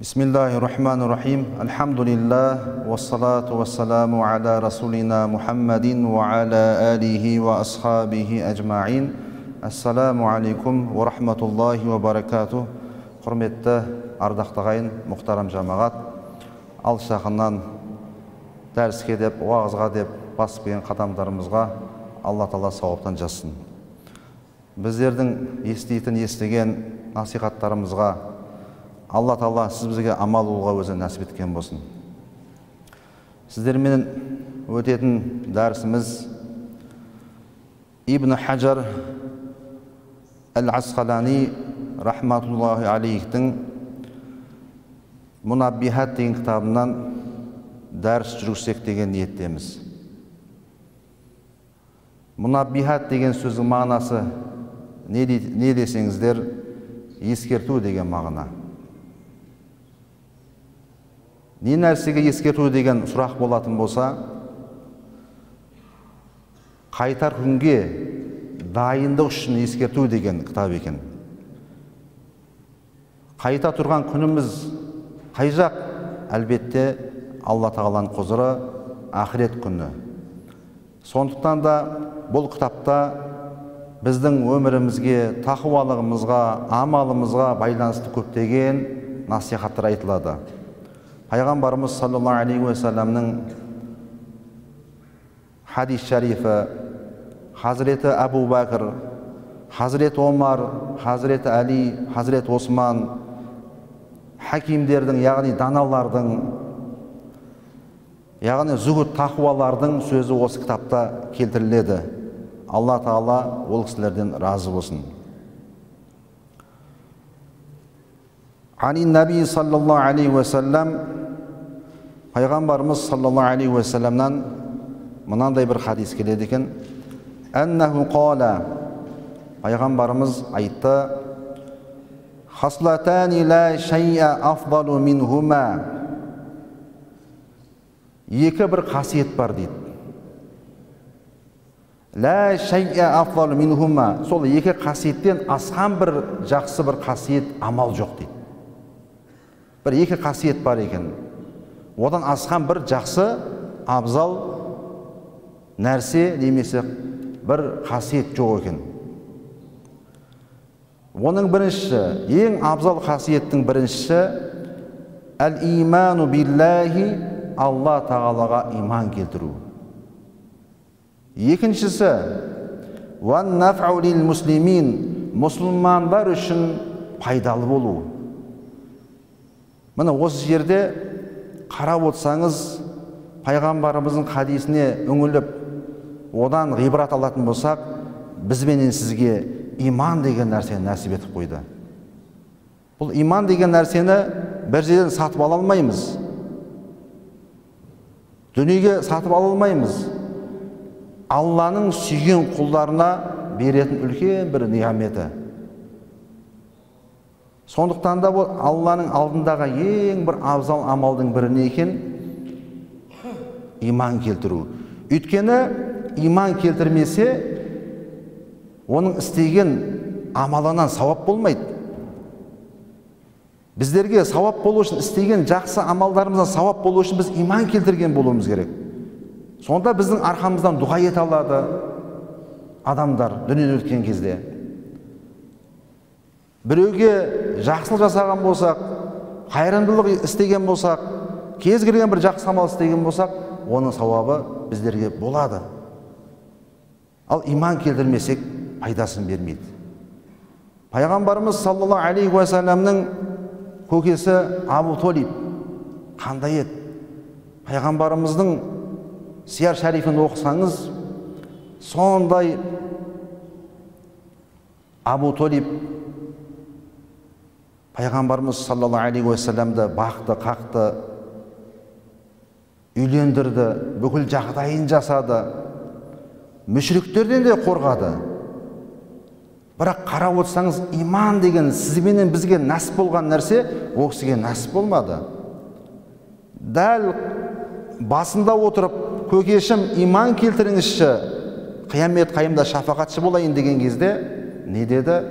Бисмиллахи-рахмани-рахим. Альхамдулиллах, вассалату вассаламу аля расулина Мухаммадин ва аля алихи ва асхабихи ажмаин. Ассаламу алейкум ва рахматуллахи ва баракатух. Құрметті ардақты ағайын, мұхтарам жамағат, алыс жақыннан дәріске деп, уағызға деп басып келген қадамдарымызға Алла Тағала сауаптан жазсын. Біздердің еститін, естіген насихаттарымызға Алла Тағала сіз бізге амал болуға өзі нәсіп еткен болсын. Сіздермен өтетін дәрісіміз Ибн Хажар әл-Асқалани рахматуллахи алейхтің Мунаббихат деген кітабынан дәріс жүргізсек деген ниеттеміз. Мунаббихат деген сөздің мағынасы не десеңіздер, ескерту деген мағына. Не нәрсеге ескерту деген сұрақ болатын болса, қайтар күнге дайындық үшін ескерту деген кітап екен. Қайта тұрған күніміз қай жақ? Әлбетте Алла Тағаланың құзыры, ақырет күні. Сондықтан да бұл кітапта біздің өмірімізге, тақуалығымызға, амалымызға байланысты көптеген насихаттар айтылады. Пайғамбарымыз саллаллаху алейхи уассаламның хадис шарифі, Хазіреті Әбу Бәкір, Хазіреті Омар, Хазіреті Әли, Хазіреті Осман, хакимдердің, яғни даналардың, яғни зүхд тақуалардың сөзі осы кітапта келтіріледі. Алла Тағала ол кісілерден разы болсын. Ани Наби саллаллаху алейхи уассалам, пайғамбарымыз саллаллаху алейхи уассаламнан мынандай бір хадис келеді екен. Әннаху қала, пайғамбарымыз айтты: Хаслатани ла шай'a афдалу минхума. Екі бір қасиет бар дейді. Ла шай'a афдалу минхума. Сол екі қасиеттен асқан бір жақсы бір қасиет амал жоқ дейді. Бір екі қасиет бар екен. Одан асқан бір жақсы абзал нәрсе немесе бір қасиет жоқ екен. Оның біріншісі, ең абзал қасиеттің біріншісі, әл-иману биллахи, Алла Тағалаға иман келтіру. Екіншісі, уан-наф'у лил муслимин, мұсылмандар үшін пайдалы болу. Міне осы жерде қарап отырсаңыз, пайғамбарымыздың хадисіне үңіліп, одан ғибрат алатын болсақ, бізбенен сізге иман деген нәрсені нәсіп етіп қойды. Бұл иман деген нәрсені бір жерден сатып ала алмаймыз. Дүниеге сатып ала алмаймыз. Алланың сүйген құлдарына беретін үлкен бір ниғметі. Сондықтан да бұл Алланың алдындағы ең бір абзал амалдың бірі не екен? Иман келтіру. Өйткені иман келтірмесе, оның істеген амалынан сауап болмайды. Біздерге сауап болу үшін, істеген жақсы амалдарымыздан сауап болу үшін біз иман келтірген болуымыз керек. Сонда біздің арқамыздан дұға ете алады адамдар дүниеден өткен кезде. Біреуге жақсылық жасаған болсақ, қайырымдылық істеген болсақ, кез келген бір жақсы амал істеген болсақ, оның сауабы біздерге болады. Ал иман келтірмесек, пайдасын бермейді. Пайғамбарымыз саллаллаху алейхи уассаламның көкесі Абу Толиб қандай еді? Пайғамбарымыздың сияр шарифін оқысаңыз, сондай Абу Толиб пайғамбарымыз саллаллаху алейхи уассаламды бақты, қақты, үйлендірді, бүкіл жағдайын жасады, мүшриктерден де қорғады. Бірақ қарап отырсаңыз, иман деген сізбенен бізге нәсіп болған нәрсе ол кісіге нәсіп болмады. Дәл басында отырып, көкешім иман келтіріңізші, қиямет қайымда шафағатшы болайын деген кезде не деді?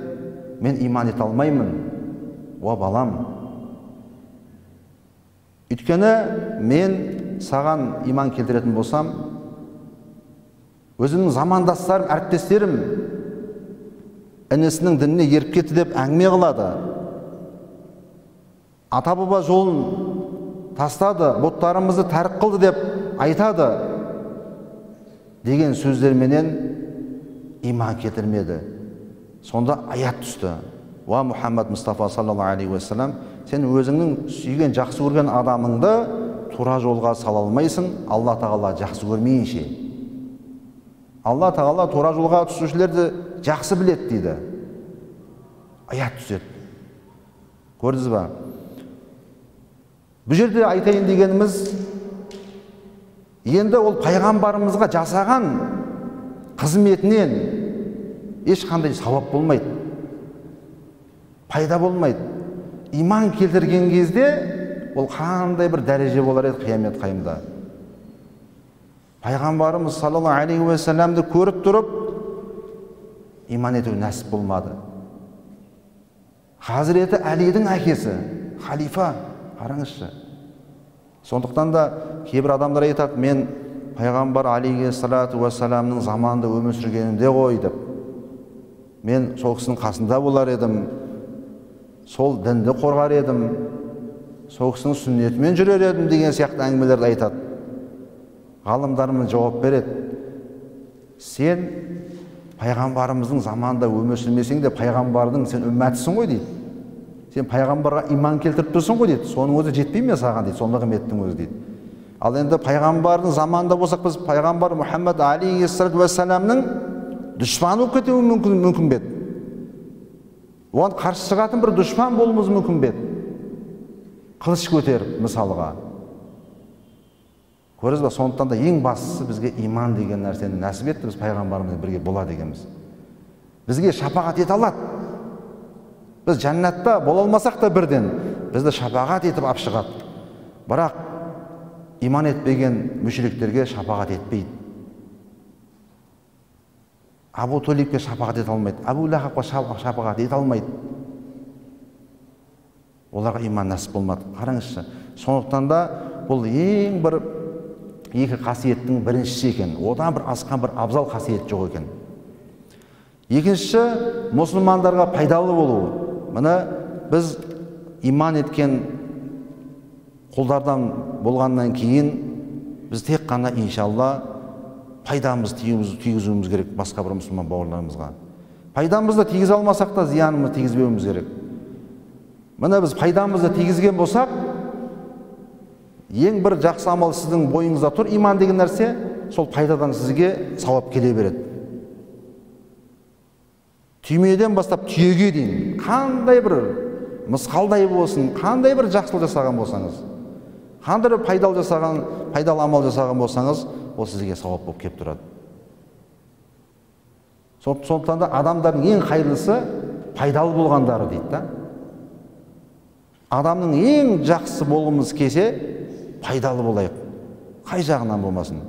Мен иман ете алмаймын. Уа балам, Өйткені мен саған иман келтіретін болсам, өзімнің замандастарым, әріптестерім інісінің дініне еріп кетті деп әңгіме қылады. Ата-баба жолын тастады, бұттарымызды тәрк қылды деп айтады деген сөздерменен иман келтірмеді. Сонда аят түсті. Уа Мұхаммад Мұстафа саллаллаху алейхи уассалам, сен өзіңнің сүйген, жақсы көрген адамыңды тура жолға сала алмайсың, Алла Тағала жақсы көрмейінше. Алла Тағала тура жолға түсушілерді жақсы біледі дейді. Аят түседі. Көрдіңіз ба? Бұл жерде айтайын дегеніміз, енді ол пайғамбарымызға жасаған қызметінен ешқандай сауап болмайды, пайда болмайды. Иман келтірген кезде ол қандай бір дәреже болар еді қиямет қайымда. Пайғамбарымыз саллаллаху алейхи уассаламды көріп тұрып иман ету нәсіп болмады. Хазіреті Әлидің әкесі халифа, қараңызшы. Сондықтан да кейбір адамдар айтады, мен пайғамбар алейхиссалату уассаламның заманында өмір сүргенімде ғой деп. Мен сол кісінің қасында болар едім, сол дінді қорғар едім, сол кісінің сүннетімен жүрер едім деген сияқты әңгімелерді айтады. Ғалымдарымыз жауап береді. Сен пайғамбарымыздың заманында өмір сүрмесең де пайғамбардың сен үммәтісің ғой дейді. Сен пайғамбарға иман келтіріп тұрсың ғой дейді. Соның өзі жетпей ме саған дейді, сол нығметтің өзі дейді. Ал енді пайғамбардың заманында болсақ, біз пайғамбар Мұхаммад алейхиссалату уассаламның дұшпаны болып кетуі мүмкін бе еді? Оған қарсы шығатын бір дұшпан болуымыз мүмкін бе еді? Қылыш көтеріп мысалға. Көрдіңіз ба? Сондықтан да ең бастысы бізге иман деген нәрсені нәсіп етті, біз пайғамбарымызбен бірге болады екенбіз. Бізге шапағат ете алады. Біз жәннатта бола алмасақ та бірден бізді шапағат етіп алып шығады. Бірақ иман етпеген мүшриктерге шапағат етпейді. Абу Толибке шапағат ете алмайды, Абу Лахабқа шапағат ете алмайды. Оларға иман нәсіп болмады. Қараңызшы. Сондықтан да бұл ең бір екі қасиеттің біріншісі екен. Одан бір асқан бір абзал қасиет жоқ екен. Екіншісі, мұсылмандарға пайдалы болу. Міне біз иман еткен құлдардан болғаннан кейін біз тек қана иншалла пайдамызды тигізуіміз керек басқа бір мұсылман бауырларымызға. Пайдамызды тигізе алмасақ та зиянымызды тигізбеуіміз керек. Міне біз пайдамызды тигізген болсақ, ең бір жақсы амал сіздің бойыңызда тұр, иман деген нәрсе, сол пайдадан сізге сауап келе береді. Түймеден бастап түйеге дейін қандай бір мысқалдай болсын, қандай бір жақсылық жасаған болсаңыз, қандай бір пайдалы жасаған, пайдалы амал жасаған болсаңыз, ол сізге сауап болып келіп тұрады. Сондықтан да адамдардың ең қайырлысы пайдалы болғандары дейді да. Адамның ең жақсы болғымыз келсе, пайдалы болайық. Қай жағынан болмасын.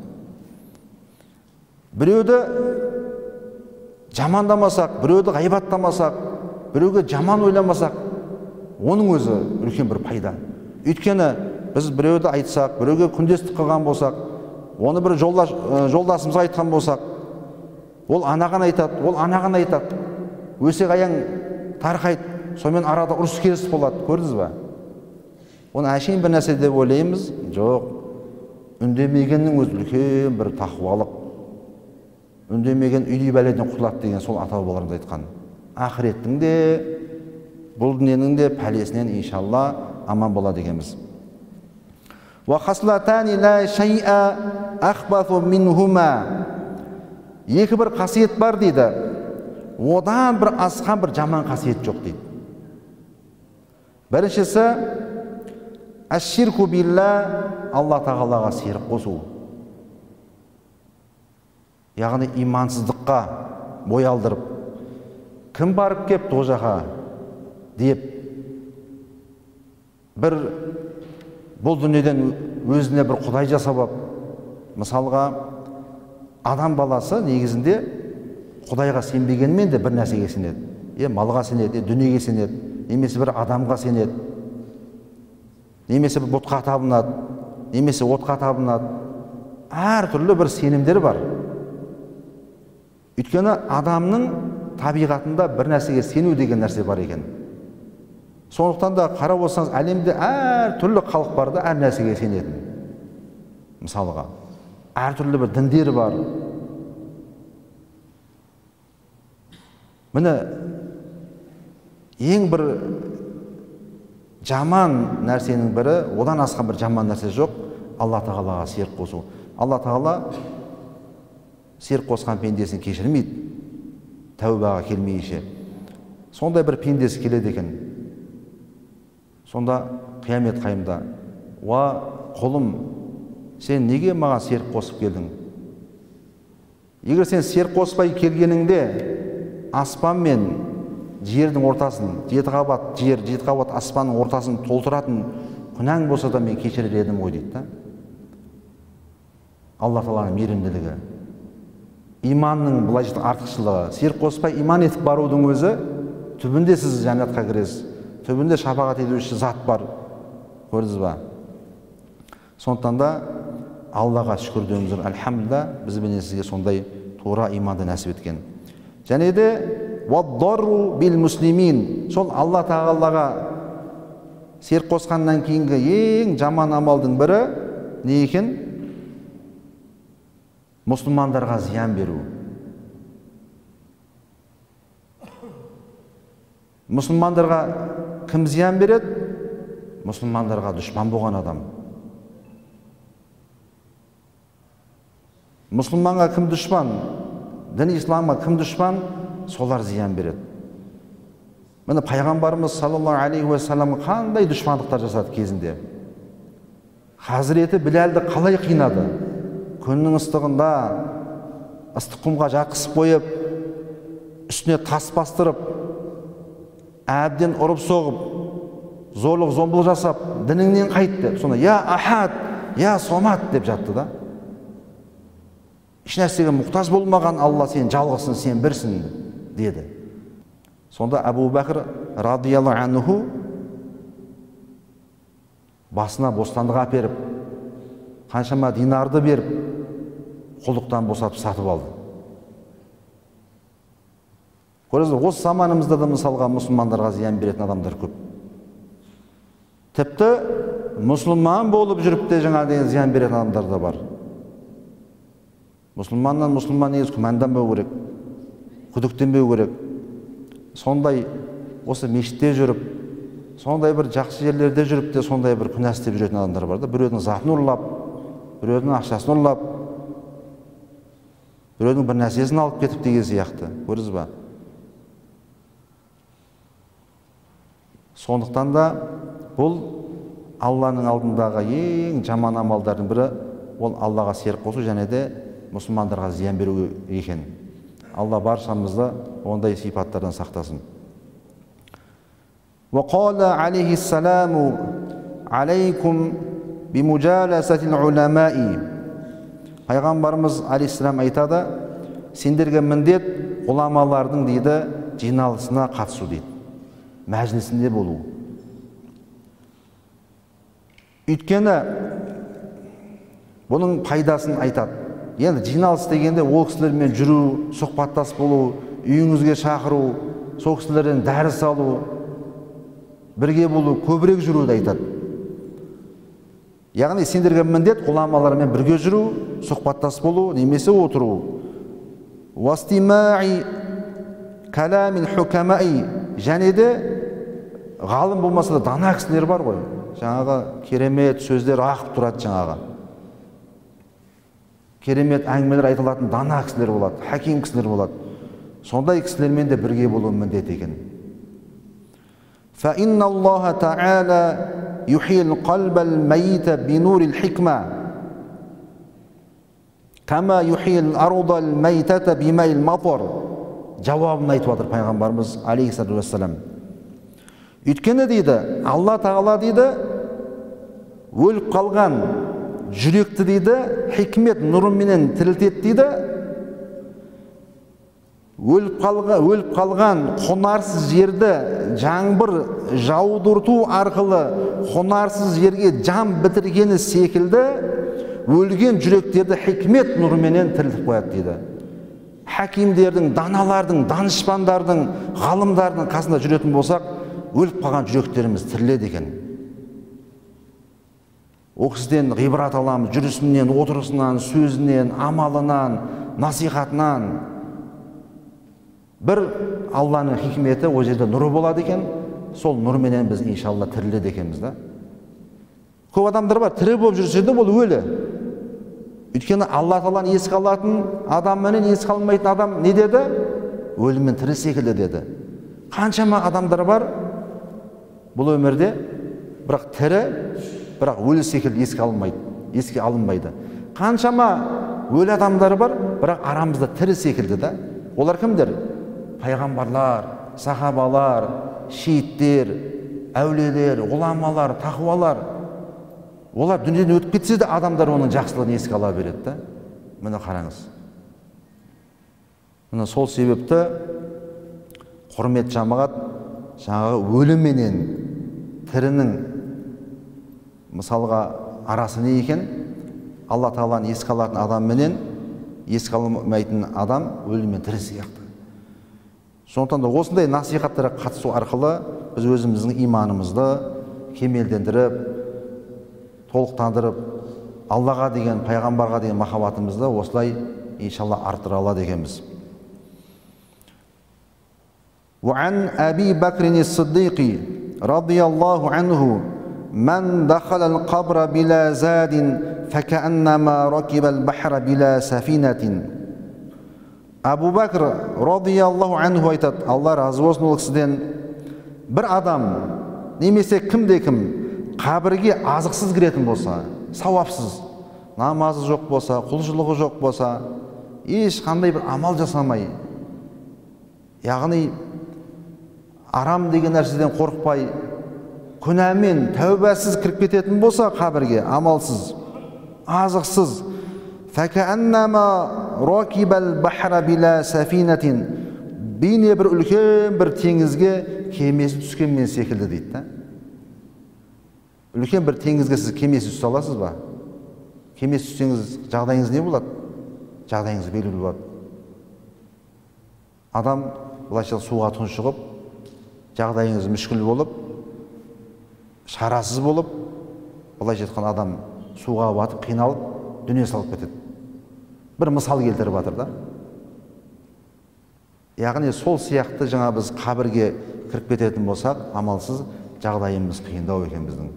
Біреуді жамандамасақ, біреуді ғайбаттамасақ, біреуге жаман ойламасақ, оның өзі үлкен бір пайда. Өйткені біз біреуді айтсақ, біреуге күндестік қылған болсақ, оны бір жолдасымызға айтқан болсақ, ол анаған айтады, ол анаған айтады, өсек аяң тарқайды, сонымен арада ұрыс керіс болады, көрдіңіз ба? Оны әшейін бір нәрсе деп ойлаймыз, жоқ. Үндемегеннің өзі үлкен бір тақуалық. Үндемеген үйдей бәледен құтылады деген сол ата-бабаларымыз айтқан. Ақыреттің де, бұл дүниенің де пәлесінен иншалла аман болады екенбіз. Екі бір қасиет бар дейді. Одан бір асқан бір жаман қасиет жоқ дейді. Біріншісі, әш-ширку билла, Алла Тағалаға серік қосу. Яғни имансыздыққа бой алдырып, кім барып кеп дозаққа деп бір бұл дүниеден өзіне бір құдай жасап алып, мысалға адам баласы негізінде құдайға сенбегенмен де бір нәрсеге сенеді. Малға сенеді, дүниеге сенеді, немесе бір адамға сенеді. Немесе бұтқа табынады, немесе отқа табынады. Әртүрлі бір сенімдер бар. Өйткені адамның табиғатында бір нәрсеге сену деген нәрсе бар екен. Сондықтан да қарап отырсаңыз, әлемде әртүрлі халық бар да, әр нәрсеге сенетін. Мысалға, әртүрлі бір діндер бар. Міне, ең бір жаман нәрсенің бірі, одан асқан бір жаман нәрсе жоқ, Алла Тағалаға серік қосу. Алла Тағала серік қосқан пендесін кешірмейді, тәубаға келмейінше. Сондай бір пендесі келеді екен. Сонда қиямет қайымда, уа құлым, сен неге маған серік қосып келдің? Егер сен серік қоспай келгеніңде, аспан мен жердің ортасын, жеті қабат жер, жеті қабат аспанның ортасын толтыратын күнәң болса да мен кешірер едім ғой дейді да. Алла Тағаланың мейірімділігі, иманның былайша артықшылығы, серік қоспай иман етіп барудың өзі, түбінде сіз жәннатқа кіресіз, түбінде шапағат етуші зат бар. Көрдіңіз ба? Сондықтан да Аллаға шүкір деуіміз керек. Альхамдулилла, бізбенен сізге сондай тура иманды нәсіп еткен. Және де ваддарру бил муслимин, сол Алла Тағалаға серік қосқаннан кейінгі ең жаман амалдың бірі не екен? Мұсылмандарға зиян беру. Мұсылмандарға кім зиян береді? Мұсылмандарға дұшпан болған адам. Мұсылманға кім дұшпан? Дін исламға кім дұшпан? Солар зиян береді. Міне, пайғамбарымыз саллаллаху алейхи уассаламға қандай дұшпандықтар жасады кезінде? Хазіреті Біләлді қалай қинады? Күннің ыстығында ыстық құмға жатқызып қойып, үстіне тас бастырып, әбден ұрып соғып, зорлық зомбылық жасап, дініңнен қайт деп, сонда я ахад, я сомат деп жатты да. Еш нәрсеге мұқтаж болмаған Алла, сен жалғызсың, сен бірсің деді. Сонда Әбу Бәкір радиаллаху анху басына бостандық әперіп, қаншама динарды беріп, құлдықтан босатып сатып алды. Көресіз, осы заманымызда да мысалға мұсылмандарға зиян беретін адамдар көп. Тіпті мұсылман болып жүріп те жаңа деген зиян беретін адамдар да бар. Мұсылманнан мұсылман негізі күмәнданбау керек, күдіктенбеу керек. Сондай осы мешітте жүріп, сондай бір жақсы жерлерде жүріп те сондай бір күнә істеп жүретін адамдар бар да. Біреудің затын ұрлап, біреудің ақшасын ұрлап, біреудің бір нәрсесін алып кетіп деген сияқты. Көрдіңіз ба? Сондықтан да бұл Алланың алдындағы ең жаман амалдардың бірі, ол Аллаға серік қосу және де мұсылмандарға зиян беру екен. Алла баршамызды ондай сипаттардан сақтасын. وقال عليه السلام عليكم بمجالسة العلماء. Пайғамбарымыз алейхиссалам айтады, сендерге міндет ғұламалардың дейді жиналысына қатысу дейді, мәжілісінде болу. Өйткені бұның пайдасын айтады. Енді жиналыс дегенде ол кісілермен жүру, сұхбаттас болу, үйіңізге шақыру, сол кісілерден дәріс алу, бірге болу, көбірек жүруді айтады. Яғни сендерге міндет ғұламалармен бірге жүру, сұхбаттас болу, немесе отыру. Уастимаи каламил хукамаи, және де ғалым болмаса да дана кісілер бар ғой. Жаңағы керемет сөздер ағып тұрады жаңағы. Керемет әңгімелер айтылатын дана кісілер болады, хаким кісілер болады. Сондай кісілермен де бірге болу міндет екен. فَإِنَّ اللَّهَ تَعَالَى يُحْيِي الْقَلْبَ الْمَيِّتَ بِنُورِ الْحِكْمَةِ كَمَا يُحْيِي الْأَرْضَ الْمَيْتَةَ بِمَاءِ الْمَطَرِ. Жауабын айтып жатыр пайғамбарымыз алейхиссалату уассалам. Өйткені дейді, Алла Тағала дейді, өліп қалған жүректі дейді, хикмет нұрыменен тірілтеді дейді. Өліп қалған құнарсыз жерді жаңбыр жаудырту арқылы құнарсыз жерге жан бітіргені секілді өлген жүректерді хикмет нұрыменен тірілтіп қояды дейді. Хакимдердің, даналардың, данышпандардың, ғалымдардың қасында жүретін болсақ, өліп қалған жүректеріміз тіріледі екен. Ол кісіден ғибрат аламыз, жүрісінен, отырысынан, сөзінен, амалынан, насихатынан. Бір Алланың хикметі ол жерде нұры болады екен, сол нұрменен біз иншалла тіріледі екенбіз да. Көп адамдар бар, тірі болып жүрсе де ол өлі. Өйткені Алла тағаланы еске алатын адам менен еске алмайтын адам не деді? Өлі мен тірі секілді деді. Қаншама адамдар бар бұл өмірде, бірақ тірі, бірақ өлі секілді еске алынбайды, еске алынбайды. Қаншама өлі адамдар бар, бірақ арамызда тірі секілді да. Олар кімдер? Пайғамбарлар, сахабалар, шейіттер, әулиелер, ғұламалар, тақуалар. Олар дүниеден өтіп кетсе де адамдар оның жақсылығын еске ала береді да. Міне қараңыз. Міне сол себепті құрмет жамағат, жаңағы өлі менен тірінің мысалға арасы не екен? Алла тағаланы еске алатын адам менен еске алмайтын адам өлі мен тірі сияқты. Сондықтан да осындай насихаттарға қатысу арқылы біз өзіміздің иманымызды кемелдендіріп, толықтандырып, Аллаға деген, пайғамбарға деген махаббатымызды осылай иншалла арттыра алады екенбіз. وعن أبي بكر الصديق رضي الله عنه من دخل القبر بلا زاد فكأنما ركب البحر بلا سفينة. Абу Бәкір радиаллаху анху айтады, Алла разы болсын ол кісіден, бір адам немесе кімде кім қабірге азықсыз кіретін болса, сауапсыз, намазы жоқ болса, құлшылығы жоқ болса, ешқандай бір амал жасамай, яғни арам деген нәрседен қорықпай, күнәмен тәубасыз кіріп кететін болса қабірге, амалсыз, азықсыз, فَكَأَنَّمَا رَكِبَ الْبَحْرَ بِلَا سَفِينَةٍ, бейне бір үлкен бір теңізге кемесі түскенмен секілді дейді да. Үлкен бір теңізге сіз кемесі түсе аласыз ба? Кемесі түссеңіз жағдайыңыз не болады? Жағдайыңыз белгілі болады. Адам былайша суға тұншығып, жағдайыңыз мүшкіл болып, шарасыз болып, былайша айтқан адам суға батып, қиналып, дүние салып кетеді. Бір мысал келтіріп жатыр да. Яғни сол сияқты жаңа біз қабірге кіріп кететін болсақ, амалсыз жағдайымыз қиындау екен біздің.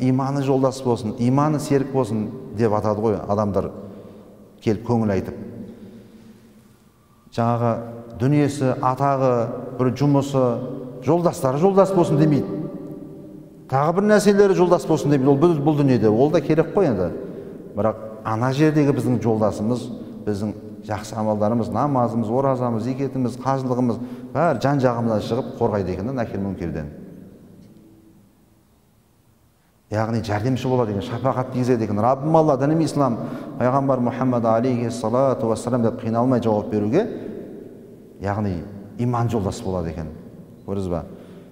Иманы жолдас болсын, иманы серік болсын деп атады ғой адамдар келіп көңіл айтып. Жаңағы дүниесі, атағы, бір жұмысы, жолдастары жолдас болсын демейді. Тағы бір нәрселері жолдас болсын демейді. Ол бұл дүниеде, ол да керек қой енді. Бірақ ана жердегі біздің жолдасымыз, біздің жақсы амалдарымыз, намазымыз, оразамыз, зекетіміз, қажылығымыз бәрі жан-жағымыздан шығып қорғайды екен нәкир мүнкерден. Яғни жәрдемші болады екен, шапағат тигізеді екен. Раббым Алла, дінім ислам, пайғамбар Мұхаммад алейхиссалату вассалам деп қиналмай жауап беруге, яғни иман жолдас болады екен. Көрдіңіз ба?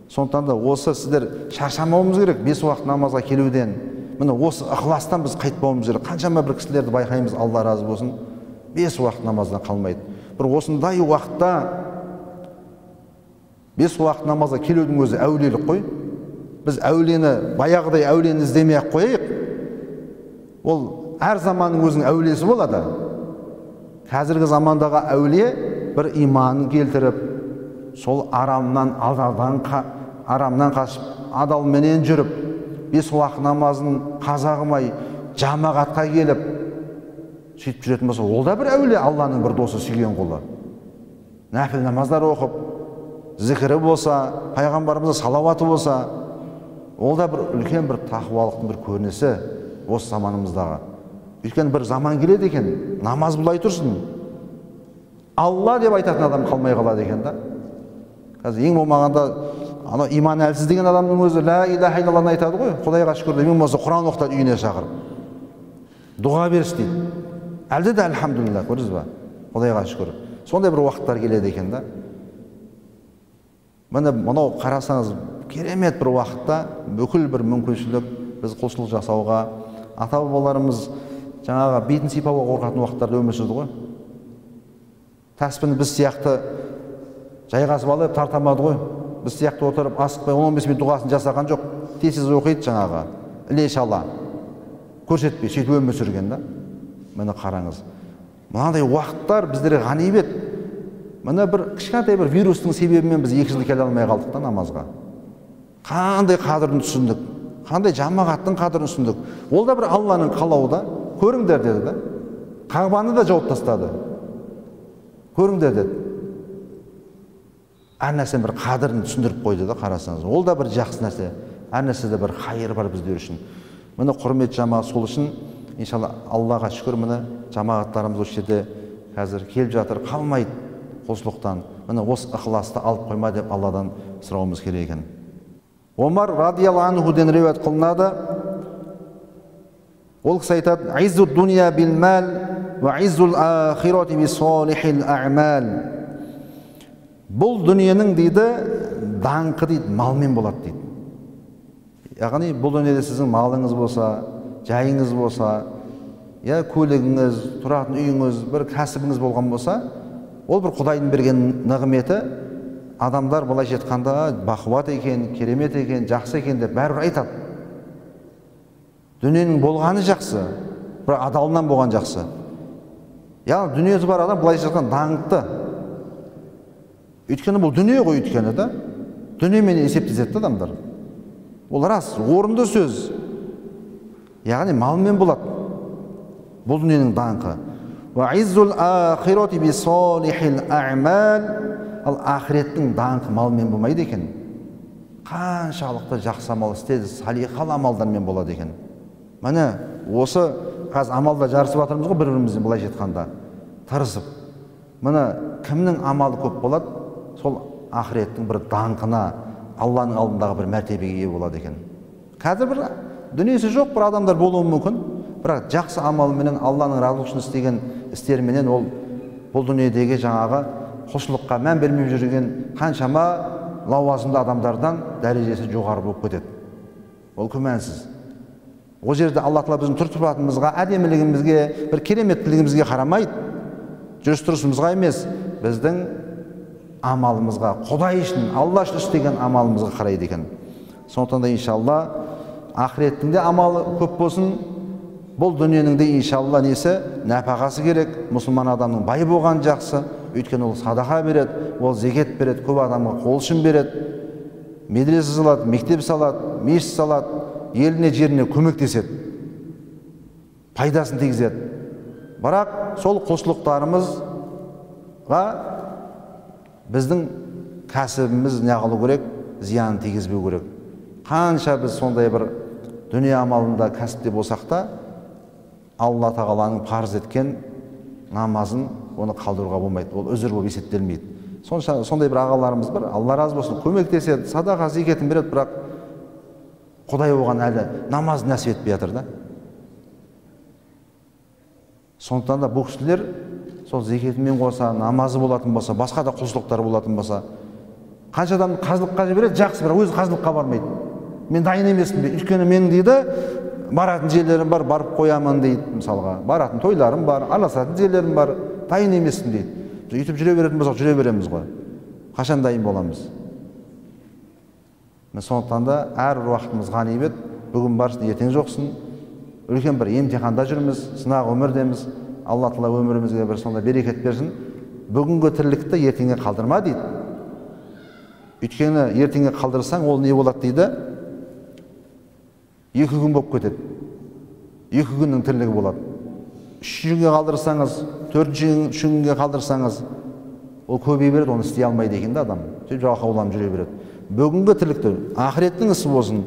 Сондықтан да осы сіздер шаршамауымыз керек бес уақыт намазға келуден. Міне осы ықыластан біз қайтпауымыз керек. Қаншама бір кісілерді байқаймыз, Алла разы болсын, бес уақыт намаздан қалмайды. Бір осындай уақытта бес уақыт намазға келудің өзі әулиелік қой. Біз әулиені, баяғыдай әулиені іздемей ақ қояйық. Ол әр заманның өзінің әулиесі болады. Қазіргі замандағы әулие бір иманын келтіріп, сол арамнан, алдардан, арамнан қашып, адалменен жүріп, бес уақыт намазын қаза қылмай, жамағатқа келіп, сөйтіп жүретін болса, ол да бір әулие, Алланың бір досы, сүйген құлы. Нәпіл намаздар оқып, зікірі болса, пайғамбарымызға салауаты болса, ол да бір үлкен бір тақуалықтың бір көрінісі осы заманымыздағы. Өйткені бір заман келеді екен, намаз былай тұрсын, Алла деп айтатын адам қалмай қалады екен да. Қазір ең болмағанда анау иман әлсіз деген адамның өзі ла илаха иллалланы айтады ғой, Құдайға шүкір деп, ең болмаса Құран оқытады үйіне шақырып, дұға берші дейді. Әлде де альхамдулилля, көрдіңіз ба? Құдайға шүкір. Сондай бір уақыттар келеді екен да. Міне мынау қарасаңыз, керемет бір уақытта бүкіл бір мүмкіншілік біз құлшылық жасауға, ата-бабаларымыз жаңағы бетін сипауға қорқатын уақыттарда өмір сүрді ғой. Тәспіні біз сияқты жайғасып алып тарта алмады ғой. Біз сияқты отырып асықпай 10-15 минут дұғасын жасаған жоқ. Тез-тез оқиды жаңағы, іле шала көрсетпей сөйтіп өмір сүрген да. Міне қараңыз, мынандай уақыттар біздерге ғанибет. Міне бір кішкентай бір вирустың себебімен біз 2 жыл келе алмай қалдық та намазға. Қандай қадірін түсіндік, қандай жамағаттың қадірін түсіндік. Ол да бір Алланың қалауы да. Көріңдер деді да. Қағбаны да жауып тастады. Көріңдер деді. Әр нәрсенің бір қадірін түсіндіріп қойды да, қарасаңыз. Ол да бір жақсы нәрсе. Әр нәрседе бір хайыр бар біздер үшін. Міне құрметті жамағат, сол үшін иншалла Аллаға шүкір, міне жамағаттарымыз осы жерде қазір келіп жатыр, қалмайды құлшылықтан. Міне осы ықыласты алып қойма деп Алладан сұрауымыз керек екен. Омар радиаллаху анхуден риуаят қылынады. Ол кісі айтады: «Иззу дуния бил мал ва иззул ахирати би солихил а'мал». Бұл дүниенің дейді даңқы дейді малмен болады дейді. Яғни бұл дүниеде сіздің малыңыз болса, жайыңыз болса, я көлігіңіз, тұратын үйіңіз, бір кәсібіңіз болған болса, ол бір Құдайдың берген нығметі. Адамдар былайша айтқанда бақуат екен, керемет екен, жақсы екен деп бәрібір айтады. Дүниенің болғаны жақсы, бірақ адалынан болған жақсы. Яғни дүниесі бар адам былайша айтқанда даңқты. Өйткені бұл дүние ғой, өйткені да. Дүниемен есептеседі адамдар. Ол рас, орынды сөз. Яғни малмен болады бұл дүниенің даңқы. Уа иззул ахирати би солихил а'мал. Ал ақыреттің даңқы малмен болмайды екен. Қаншалықты жақсы амал істеді, салиқалы амалдармен болады екен. Міне осы қазір амалда жарысып жатырмыз ғой бір-бірімізбен былайша айтқанда, тырысып. Міне кімнің амалы көп болады, сол ақыреттің бір даңқына, Алланың алдындағы бір мәртебеге ие болады екен. Қазір бір дүниесі жоқ бір адамдар болуы мүмкін, бірақ жақсы амалменен, Алланың разылығы үшін істеген істерменен ол бұл дүниедегі жаңағы құлшылыққа мән бермей жүрген қаншама лауазымды адамдардан дәрежесі жоғары болып кетеді. Ол күмәнсіз. Ол жерде Алла тағала біздің түр-тұрпатымызға, әдемілігімізге, бір кереметтілігімізге қарамайды. Жүріс-тұрысымызға емес, біздің амалымызға, Құдай үшін, Алла үшін істеген амалымызға қарайды екен. Сондықтан да иншалла ақыреттің де амалы көп болсын, бұл дүниенің де иншалла несі нәпақасы керек. Мұсылман адамның бай болған жақсы, өйткені ол садақа береді, ол зекет береді, көп адамға қол ұшын береді, медресе салады, мектеп салады, мешіт салады, еліне, жеріне көмектеседі, пайдасын тигізеді. Бірақ сол құлшылықтарымызға біздің кәсібіміз не қылу керек, зиянын тигізбеу керек. Қанша біз сондай бір дүние амалында кәсіпте болсақ та, Алла тағаланың парыз еткен намазын оны қалдыруға болмайды, ол үзір болып есептелмейді. Сондай бір ағаларымыз бар, Алла разы болсын, көмектеседі, садақа зекетін береді, бірақ Құдай оған әлі намаз нәсіп етпей жатыр да. Сондықтан да бұл кісілер сол зекетімен қоса намазы болатын болса, басқа да құлшылықтары болатын болса, қанша адамды қажылыққа жібереді, жақсы, бірақ өзі қажылыққа бармайды. Мен дайын емеспін дейді. Өйткені менің дейді баратын жерлерім бар, барып қоямын дейді, мысалға. Баратын тойларым бар, араласатын жерлерім бар, дайын емеспін дейді. Өйтіп жүре беретін болсақ, жүре береміз ғой. Қашан дайын боламыз? Сондықтан да әрбір уақытымыз ғанибет. Бүгін барсың, ертең жоқсың. Үлкен бір емтиханда жүрміз, сынақ өмірдеміз. Алла тағала өмірімізге бір сондай берекет берсін. Бүгінгі тірлікті ертеңге қалдырма дейді. Өйткені ертеңге қалдырсаң, ол не болады дейді? 2 күн болып кетеді. 2 күннің тірлігі болады. 3 күнге қалдырсаңыз, 4 күнге қалдырсаңыз, ол көбейе береді, оны істей алмайды екен да адам. Сөйтіп жалқауланып жүре береді. Бүгінгі тірлікті, ақыреттің ісі болсын,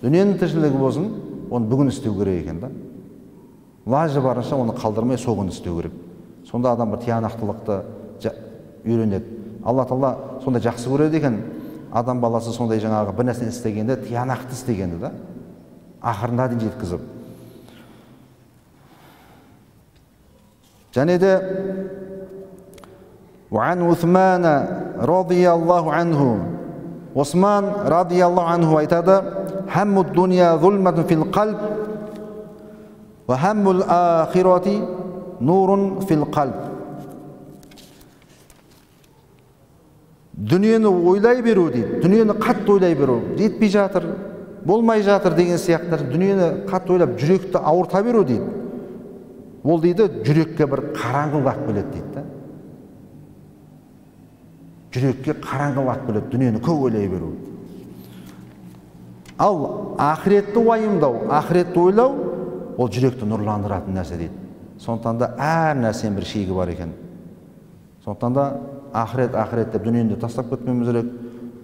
дүниенің тіршілігі болсын, оны бүгін істеу керек екен да. Лажы барынша оны қалдырмай сол күні істеу керек. Сонда адам бір тиянақтылықты үйренеді. Алла тағала сондай жақсы көреді екен. Адам баласы сондай жаңағы бір нәрсені істегенде тиянақты істегенді да, ақырына дейін жеткізіп. Және де وعن عثمان رضي الله عنه, Осман радиаллаху анху айтады: «Хамму дуния зулматун фил қалб, ва хаммул ахирати нурун фил қалб». Дүниені ойлай беру дейді, дүниені қатты ойлай беру, жетпей жатыр, болмай жатыр деген сияқты дүниені қатты ойлап жүректі ауырта беру дейді. Ол дейді жүрекке бір қараңғылық алып келеді дейді да. Жүрекке қараңғылық алып келеді дүниені көп ойлай беру. Ал ақыретті уайымдау, ақыретті ойлау ол жүректі нұрландыратын нәрсе дейді. Сондықтан да әр нәрсенің бір шегі бар екен. Сондықтан да ақырет, ақырет деп дүниені тастап кетпеуіміз керек.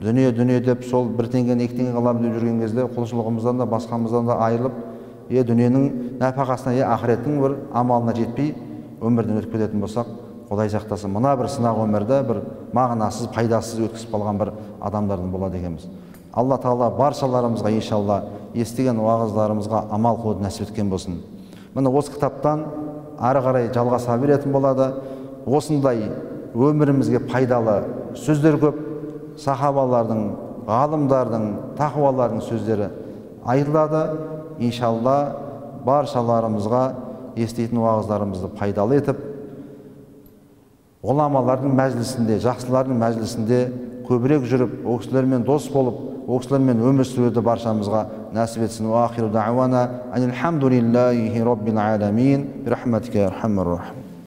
Дүние, дүние деп сол бір теңгені екі теңге қыламын деп жүрген кезде құлшылығымыздан да басқамыздан да айырылып, дүниенің нәпақасына, ақыреттің бір амалына жетпей өмірден өтіп кететін болсақ, Құдай сақтасын, мына бір сынақ өмірді бір мағынасыз, пайдасыз өткізіп қалған бір адамдардан болады екенбіз. Алла Тағала баршаларымызға иншалла естіген уағыздарымызға амал қылуды нәсіп еткен болсын. Міне осы кітаптан ары қарай жалғаса беретін болады. Осындай өмірімізге пайдалы сөздер көп, сахабалардың, ғалымдардың, тақуалардың сөздері айтылады. Иншалла баршаларымызға еститін уағыздарымызды пайдалы етіп, ғұламалардың мәжілісінде, жақсылардың мәжілісінде көбірек жүріп, ол кісілермен дос болып, ол кісілермен өмір сүруді баршамызға нәсіп етсін. Уа ахиру дауана анилхамдулиллахи роббил аламин. Би рахматика я архамар рахимин.